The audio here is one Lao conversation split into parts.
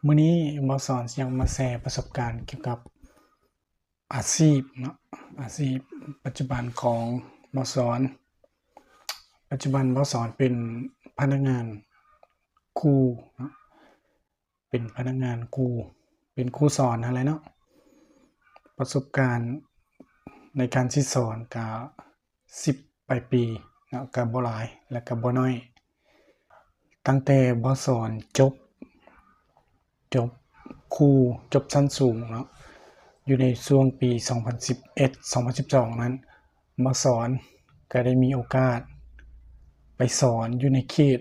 ມື້ນີ້ບ່າວສອນຊິຢາກມາແຊປະສົບການກ່ຽວກັບອາຊີບເນາະ, ອາຊີບປັດຈຸບັນຂອງບ່າວສອນ. ປັດຈຸບັນບ່າວສອນເປັນພະນັກງານຄູເນາະ, ເປັນພະນັກງານຄູ, ເປັນຄູສອນຫັ້ນແຫຼະເນາະ. ປະສົບການໃນການສິດສອນກະສິບປາຍປີເນາະ, ກະບໍ່ຫຼາຍ ແລະ ກະບໍ່ໜ້ອຍ. ຕັ້ງແຕ່ບ່າວສອນຈົບ, ຈົບຄູ, ຈົບຊັ້ນສູງເນາະ, ຢູ່ໃນຊ່ວງປີສອງພັນສິບເອັດ ສອງພັນສິບສອງນັ້ນ, ບ່າວສອນກະໄດ້ມີໂອກາດໄປສອນຢູ່ໃນເຂດ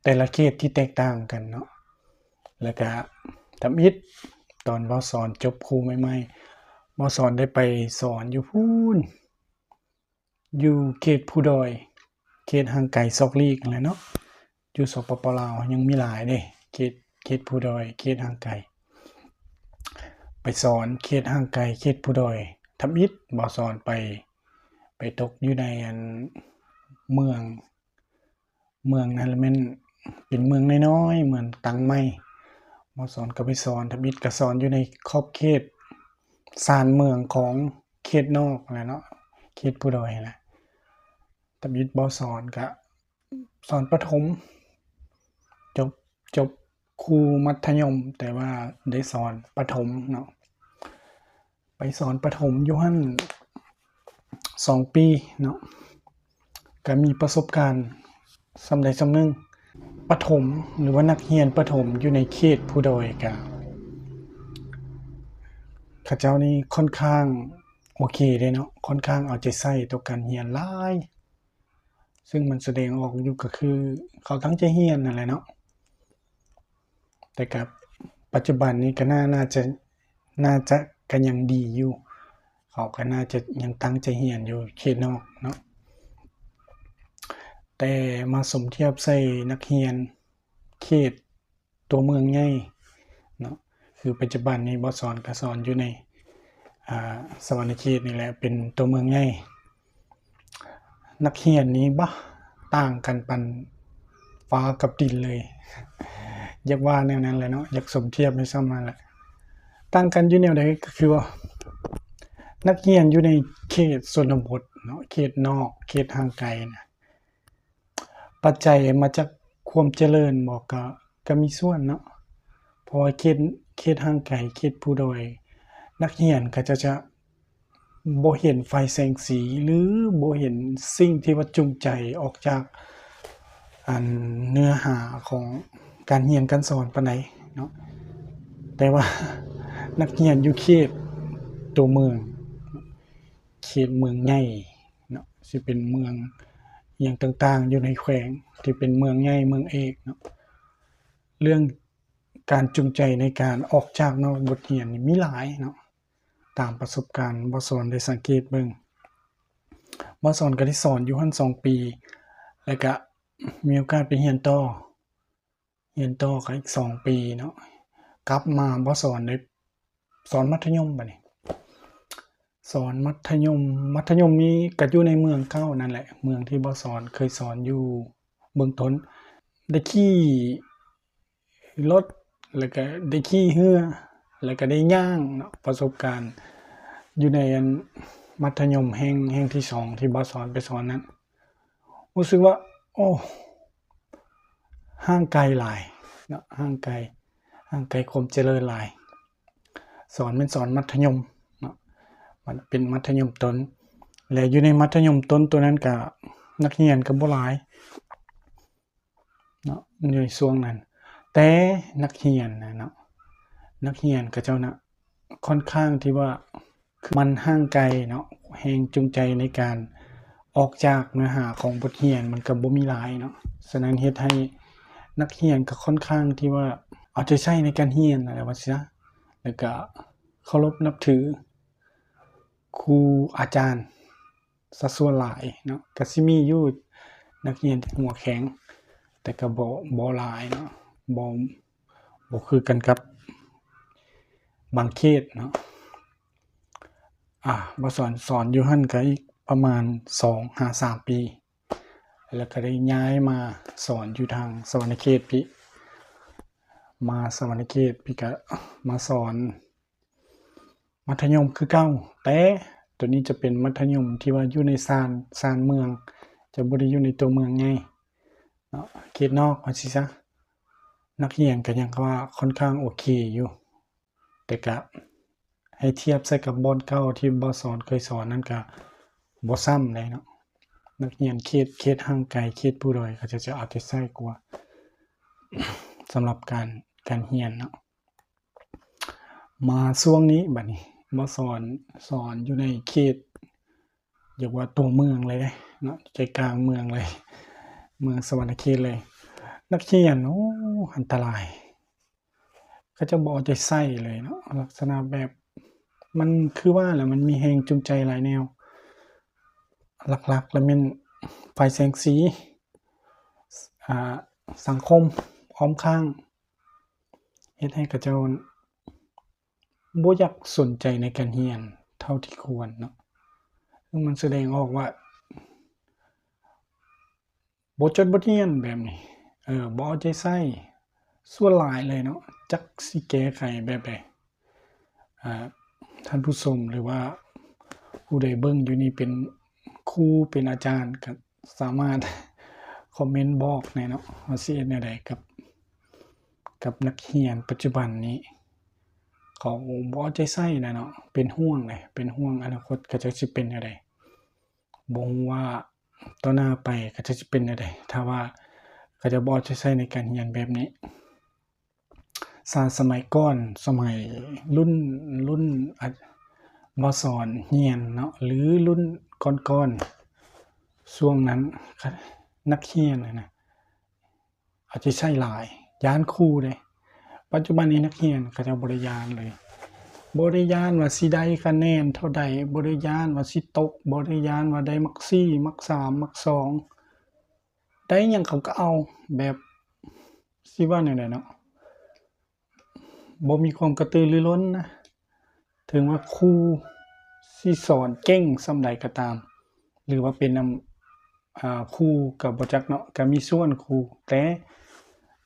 ແຕ່ລະເຂດທີ່ແຕກຕ່າງກັນເນາະ. ແລ້ວກະທຳອິດຕອນບ່າວສອນຈົບຄູໃໝ່ໆ, ບ່າວສອນໄດ້ໄປສອນຢູ່ພຸ້ນ, ຢູ່ເຂດພູດອຍ, ເຂດຫ່າງໄກສອກຫຼີກຫັ້ນແຫຼະເນາະ. ຢູ່ ສປປ ລາວ ຍັງມີຫຼາຍເດ້ ເຂດ, ເຂດພູດອຍ, ເຂດຫ່າງໄກ. ໄປສອນເຂດຫ່າງໄກ, ເຂດພູດອຍ. ທຳອິດບ່າວສອນໄປ, ໄປຕົກຢູ່ໃນອັນເມືອງ ເມືອງນັ້ນລະແມ່ນເປັນເມືອງນ້ອຍໆ, ເມືອງຕັ້ງໃໝ່. ບ່າວສອນກໍໄປສອນ, ທຳອິດກໍສອນຢູ່ໃນຂອບເຂດຊານເມືອງຂອງເຂດນອກຫັ້ນແຫຼະເນາະ, ເຂດພູດອຍຫັ້ນແຫຼະ. ທຳອິດບໍ່ສອນກະສອນປະຖົມ, ຈົບ, ຈົບຄູມັດທະຍົມ, ແຕ່ວ່າໄດ້ສອນປະຖົມເນາະ. ໄປສອນປະຖົມຢູ່ຫັ້ນສອງປີເນາະ, ກະມີປະສົບການສ່ຳໃດສ່ຳໜຶ່ງ. ປະຖົມ ຫຼືວ່ານັກຮຽນປະຖົມຢູ່ໃນເຂດພູດອຍ ກະ ເຂົາເຈົ້ານີ້ຄ່ອນຂ້າງໂອເຄເດ້ເນາະ, ຄ່ອນຂ້າງເອົາໃຈໃສ່ຕໍ່ການຮຽນຫຼາຍ, ຊຶ່ງມັນສະແດງອອກຢູ່ກະຄືເຂົາຕັ້ງໃຈຮຽນນັ້ນແຫຼະເນາະ. ແຕ່ກະປັດຈຸບັນນີ້ກະໜ້າ, ໜ້າຈະ, ໜ້າຈະກະຍັງດີຢູ່, ເຂົາກະໜ້າຈະຍັງຕັ້ງໃຈຮຽນຢູ່ເຂດນອກເນາະ. ແຕ່ມາສົມທຽບໃສ່ນັກຮຽນເຂດຕົວເມືອງໃຫຍ່ເນາະ, ຄືປັດຈຸບັນນີ້ບໍ່ສອນກະສອນຢູ່ໃນ ອ່າ ສະຫວັນນະເຂດນີ້ແຫຼະ ເປັນຕົວເມືອງໃຫຍ່. ນັກຮຽນນີ້ ບາ ຕ່າງກັນປານຟ້າກັບດິນເລີຍ, ຢາກວ່າແນວນັ້ນແຫຼະເນາະ, ຢາກສົມທຽບໃຫ້ສ່ຳນັ້ນແຫຼະ. ຕ່າງກັນຢູ່ແນວໃດ? ກໍຄືວ່າ ນັກຮຽນຢູ່ໃນເຂດຊົນນະບົດເນາະ, ເຂດນອກ, ເຂດຫ່າງໄກນະ, ປັດໄຈມາຈາກຄວາມຈະເລີນບໍ? ກະ, ກະມີສ່ວນເນາະ, ເພາະວ່າເຂດ, ເຂດຫ່າງໄກ, ເຂດພູດອຍ, ນັກຮຽນເຂົາເຈົ້າຈະ ບໍ່ເຫັນໄຟແສງສີ ຫຼື ບໍ່ເຫັນສິ່ງທີ່ວ່າຈູງໃຈອອກຈາກ ອັນ ເນື້ອຫາຂອງການຮຽນການສອນປານໃດເນາະ. ແຕ່ວ່ານັກຮຽນຢູ່ເຂດຕົວເມືອງ, ເຂດເມືອງໃຫຍ່ເນາະ, ຊິເປັນເມືອງອີ່ຫຍັງຕ່າງໆ ຢູ່ໃນແຂວງທີ່ເປັນເມືອງໃຫຍ່ເມືອງເອກເນາະ, ເລື່ອງການຈູງໃຈໃນການອອກຈາກນອກບົດຮຽນນີ້ມີຫຼາຍເນາະ. ຕາມປະສົບການບ່າວສອນໄດ້ສັງເກດເບິ່ງ, ບ່າວສອນກໍໄດ້ສອນຢູ່ຫັ້ນສອງປີ ແລ້ວກະມີໂອກາດໄປຮຽນຕໍ່, ຮຽນຕໍ່ກໍອີກສອງປີເນາະ. ກັບມາບ່າວສອນໄດ້ສອນມັດທະຍົມ, ບາດນີ້ສອນມັດທະຍົມ, ມັດທະຍົມນີ້ກໍຢູ່ໃນເມືອງເກົ່ານັ້ນແຫຼະ, ເມືອງທີ່ບ່າວສອນເຄີຍສອນຢູ່ເບື້ອງຕົ້ນ. ໄດ້ຂີ່ ລົດ ແລ້ວກະໄດ້ຂີ່ເຮືອ ແລ້ວກະໄດ້ຍ່າງເນາະ. ປະສົບການຢູ່ໃນ ອັນ ມັດທະຍົມແຫ່ງ, ແຫ່ງທີສອງທີ່ບ່າວສອນໄປສອນນັ້ນ ຮູ້ສຶກວ່າ ໂອ້ ຫ່າງໄກຫຼາຍເນາະ, ຫ່າງໄກ, ຫ່າງໄກຄວາມຈະເລີນຫຼາຍ. ສອນແມ່ນສອນມັດທະຍົມເນາະ, ມັນເປັນມັດທະຍົມຕົ້ນ ແລະ ຢູ່ໃນມັດທະຍົມຕົ້ນໂຕນັ້ນກະນັກຮຽນກະບໍ່ຫຼາຍ ເນາະ ໃນຊ່ວງນັ້ນ. ແຕ່ນັກຮຽນນະເນາະ, ນັກຮຽນເຂົາເຈົ້ານະ ຄ່ອນຂ້າງທີ່ວ່າມັນຫ່າງໄກເນາະ, ແຮງຈູງໃຈໃນການອອກຈາກເນື້ອຫາຂອງບົດຮຽນມັນກໍບໍ່ມີຫຼາຍເນາະ. ສະນັ້ນເຮັດໃຫ້ນັກຮຽນກໍຄ່ອນຂ້າງທີ່ວ່າເອົາໃຈໃສ່ໃນການຮຽນ ແລ້ວວ່າຊະ, ແລ້ວກໍເຄົາລົບນັບຖື ຄູອາຈານຊະສ່ວນຫຼາຍເນາະ. ກະຊິມີຢູ່ນັກຮຽນທີ່ຫົວແຂງ ແຕ່ກະບໍ່, ບໍ່ຫຼາຍເນາະ, ບໍ່, ບໍ່ຄືກັນກັບບາງເຂດເນາະ. ອາ, ບ່າວສອນສອນຢູ່ຫັ້ນກະອີກປະມານສອງຫາສາມປີ ແລ້ວກະໄດ້ຍ້າຍມາສອນຢູ່ທາງສະຫວັນນະເຂດພີ້. ມາສະຫວັນນະເຂດ ພີ່ກະມາສອນມັດທະຍົມຄືເກົ່າ, ແຕ່ໂຕນີ້ຈະເປັນມັດທະຍົມທີ່ວ່າຢູ່ໃນຊານ, ຊານເມືອງ, ຈະບໍ່ໄດ້ຢູ່ໃນຕົວເມືອງໃຫຍ່ເນາະ, ເຂດນອກວ່າຊີ້ຊະ. ນັກຮຽນກໍຍັງວ່າຄ່ອນຂ້າງໂອເຄຢູ່, ແຕ່ກະໃຫ້ທຽບໃສ່ກັບບ່ອນເກົ່າທີ່ບໍ່ສອນເຄີຍສອນນັ້ນກະບໍ່ຊ້ຳໃດເນາະ. ນັກຮຽນເຂດ, ເຂດຫ່າງໄກ, ເຂດພູດອຍ ເຂົາເຈົ້າຈະເອົາໃຈໃສ່ກວ່າ ສຳລັບການ, ການຮຽນເນາະ. ມາຊ່ວງນີ້ບັດນີ້ ບໍ່ສອນ, ສອນຢູ່ໃນເຂດ ຮຽກວ່າຕົວເມືອງເລີຍເດ້ເນາະ, ໃຈກາງເມືອງເລີຍ, ເມືອງສະຫວັນນະເຂດເລີຍ. ນັກຮຽນ ໂອ້ ອັນຕະລາຍ, ເຂົາເຈົ້າບໍ່ເອົາໃຈໃສ່ເລີຍເນາະ, ລັກສະນະແບບ ມັນຄືວ່າແຫຼະ ມັນມີແຮງຈູງໃຈຫຼາຍແນວ, ຫຼັກໆ ລະແມ່ນໄຟແສງສີ, ອາ, ສັງຄົມອ້ອມຂ້າງ ເຮັດໃຫ້ເຂົາເຈົ້າບໍ່ຢາກສົນໃຈໃນການຮຽນເທົ່າທີ່ຄວນເນາະ. ເຊິ່ງມັນສະແດງອອກວ່າບໍ່ຈົດບົດຮຽນແບບນີ້, ເອີ, ບໍ່ເອົາໃຈໃສ່ສ່ວນຫຼາຍເລີຍເນາະ. ຈັກຊິແກ້ໄຂແບບໃດ? ອາ, ທ່ານຜູ້ຊົມ ຫຼືວ່າຜູ້ໃດເບິ່ງຢູ່ນີ້ເປັນຄູ ເປັນອາຈານ ກໍ ສາມາດຄອມເມັນບອກແດ່ເນາະ ວ່າຊິເຮັດແນວໃດກັບ, ກັບນັກຮຽນປັດຈຸບັນນີ້. ເຂົາບໍ່ເອົາໃຈໃສ່ແຫຼະເນາະ, ເປັນຫ່ວງເດ້, ເປັນຫ່ວງອະນາຄົດເຂົາເຈົ້າຊິເປັນແນວໃດ, ບໍ່ຮູ້ວ່າຕໍ່ໜ້າໄປເຂົາເຈົ້າຊິເປັນແນວໃດ ຖ້າວ່າເຂົາເຈົ້າບໍ່ເອົາໃຈໃສ່ໃນການຮຽນແບບນີ້. ສະໄໝກ່ອນ, ສະໄໝລຸ້ນ, ລຸ້ນ ອາ, ບໍ່ສອນຮຽນເນາະ ຫຼືລຸ້ນກ່ອນໆ ຊ່ວງນັ້ນ ກະ ນັກຮຽນຫັ້ນນະ ເອົາໃຈໃສ່ຫຼາຍ, ຢ້ານຄູເດ້. ປັດຈຸບັນນີ້ນັກຮຽນເຂົາເຈົ້າບໍ່ໄດ້ຢ້ານເລີຍ, ບໍ່ໄດ້ຢ້ານວ່າຊິໄດ້ຄະແນນເທົ່າໃດ, ບໍ່ໄດ້ຢ້ານວ່າຊິຕົກ, ບໍ່ໄດ້ຢ້ານວ່າໄດ້ມັກສີ່ ມັກສາມ ມັກສອງ ໄດ້ຫຍັງເຂົາກໍເອົາ, ແບບ ຊິວ່າແນວໃດເນາະ, ບໍ່ມີຄວາມກະຕືລືລົ້ນນະ. ເຖິງວ່າຄູຊິສອນເກັ່ງສ່ຳໃດກໍຕາມ ຫຼືວ່າເປັນນຳ, ອາ, ຄູກໍບໍ່ຈັກເນາະ, ກໍມີສ່ວນຄູ, ແຕ່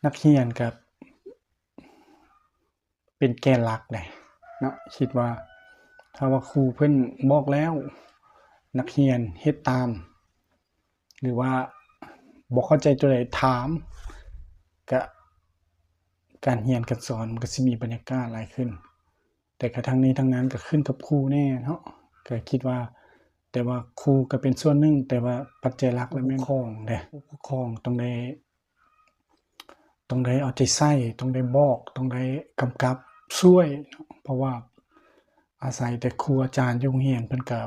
ນັກຮຽນກໍ ເປັນແກນຫຼັກເດ້ເນາະ. ຄິດວ່າຖ້າວ່າຄູເພິ່ນບອກແລ້ວ ນັກຮຽນເຮັດຕາມ ຫຼືວ່າບໍ່ເຂົ້າໃຈຕົວໃດຖາມ ກະ ການຮຽນການສອນມັນກະຊິມີບັນຍາກາດຫຼາຍຂຶ້ນ. ແຕ່ກະທັງນີ້ທັງນັ້ນກະຂຶ້ນກັບຄູແດ່ເນາະ, ກະຄິດວ່າ ແຕ່ວ່າຄູກະເປັນສ່ວນໜຶ່ງ, ແຕ່ວ່າປັດໄຈຫຼັກລະແມ່ນຜູ້ປົກຄອງເດ້. ຜູ້ປົກຄອງຕ້ອງໄດ້ ຕ້ອງໄດ້ເອົາໃຈໃສ່, ຕ້ອງໄດ້ບອກ, ຕ້ອງໄດ້ກຳກັບຊ່ວຍ, ເພາະວ່າອາໄສແຕ່ຄູອາຈານຢູ່ໂຮງຮຽນ ເພິ່ນກະ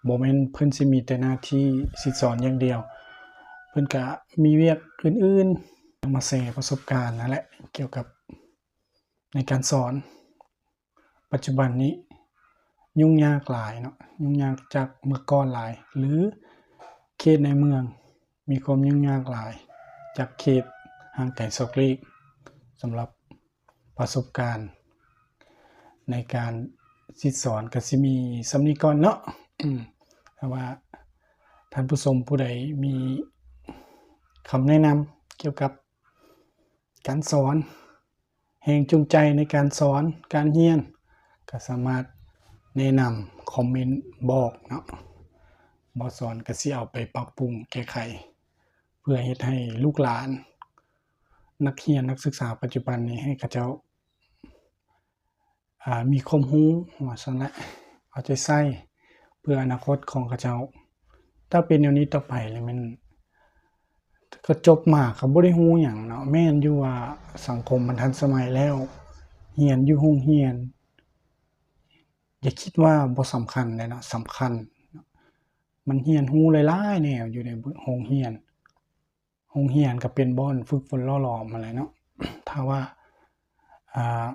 ບໍ່ແມ່ນເພິ່ນຊິມີແຕ່ໜ້າທີ່ສິດສອນຢ່າງດຽວ, ເພິ່ນກະມີວຽກອື່ນໆ. ມາແຊປະສົບການນັ້ນແຫຼະ ກ່ຽວກັບໃນການສອນ. ປັດຈຸບັນນີ້ຫຍຸ້ງຍາກຫຼາຍເນາະ, ຫຍຸ້ງຍາກຈາກເມື່ອກ່ອນຫຼາຍ ຫຼື ເຂດໃນເມືອງມີຄວາມຫຍຸ້ງຍາກຫຼາຍຈາກເຂດຫ່າງໄກສອກຫຼີກ. ສຳລັບປະສົບການໃນການສິດສອນກະຊິມີສ່ຳນີ້ກ່ອນເນາະ. ຖ້າວ່າທ່ານຜູ້ຊົມຜູ້ໃດມີຄຳແນະນຳກ່ຽວກັບການສອນ, ແຮງຈູງໃຈໃນການສອນການຮຽນ ກໍສາມາດແນະນຳຄອມເມັນບອກເນາະ, ບໍ່ສອນກໍຊິເອົາໄປປັບປຸງແກ້ໄຂ ເພື່ອເຮັດໃຫ້ລູກຫຼານນັກຮຽນນັກສຶກສາປັດຈຸບັນນີ້ ໃຫ້ເຂົາເຈົ້າ ອາ ມີຄວາມຮູ້ວ່າຊັ້ນແຫຼະ, ເອົາໃຈໃສ່ເພື່ອອະນາຄົດຂອງເຂົາເຈົ້າ. ຖ້າເປັນແນວນີ້ຕໍ່ໄປແລ້ວແມ່ນ ກໍຈົບມາກໍບໍ່ໄດ້ຮູ້ຫຍັງເນາະ. ແມ່ນຢູ່ວ່າສັງຄົມມັນທັນສະໄໝແລ້ວ, ຮຽນຢູ່ໂຮງຮຽນ ຢ່າຄິດວ່າບໍ່ສຳຄັນເດ້ເນາະ, ສຳຄັນ. ມັນຮຽນຮູ້ຫຼາຍໆແນວຢູ່ໃນໂຮງຮຽນ. ໂຮງຮຽນກໍເປັນບ່ອນຝຶກຝົນຫຼໍ່ຫຼອມຫັ້ນແຫຼະເນາະ. ຖ້າວ່າ ອາ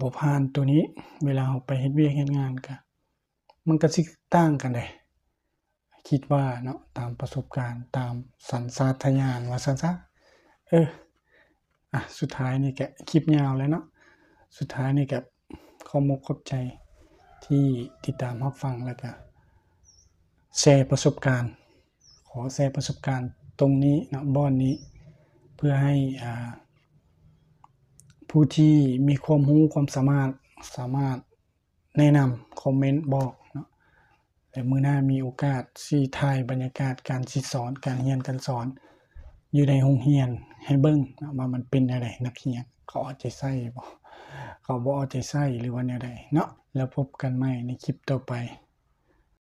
ບໍ່ຜ່ານໂຕນີ້ ເວລາເຮົາໄປເຮັດວຽກເຮັດງານກະ ມັນກະຊິຕ່າງກັນເດ້ ຄິດວ່າເນາະ, ຕາມປະສົບການ ຕາມສັນຊາດຕະຍານວ່າຊັ້ນຊະ. ເອີ ອາ ສຸດທ້າຍນີ້ກະ ຄລິບຍາວແລ້ວເນາະ, ສຸດທ້າຍນີ້ກະ ຂອບອົກຂອບໃຈທີ່ຕິດຕາມຮັບຟັງ ແລ້ວກະແຊປະສົບການ, ຂໍແຊປະສົບການຕົງນີ້ເນາະ, ບ່ອນນີ້ ເພື່ອໃຫ້ ອາ ຜູ້ທີ່ມີຄວາມຮູ້ຄວາມສາມາດ ສາມາດແນະນຳ ຄອມເມັນບອກເນາະ ແລະ ມື້ໜ້າມີໂອກາດຊິຖ່າຍບັນຍາກາດການຊິສອນ ການຮຽນການສອນຢູ່ໃນໂຮງຮຽນໃຫ້ເບິ່ງເນາະ ວ່າມັນເປັນແນວໃດ ນັກຮຽນເຂົາເອົາໃຈໃສ່ບໍ່ ເຂົາບໍ່ເອົາໃຈໃສ່ ຫຼືວ່າແນວໃດເນາະ. ແລ້ວພົບກັນໃໝ່ໃນຄລິບຕໍ່ໄປ.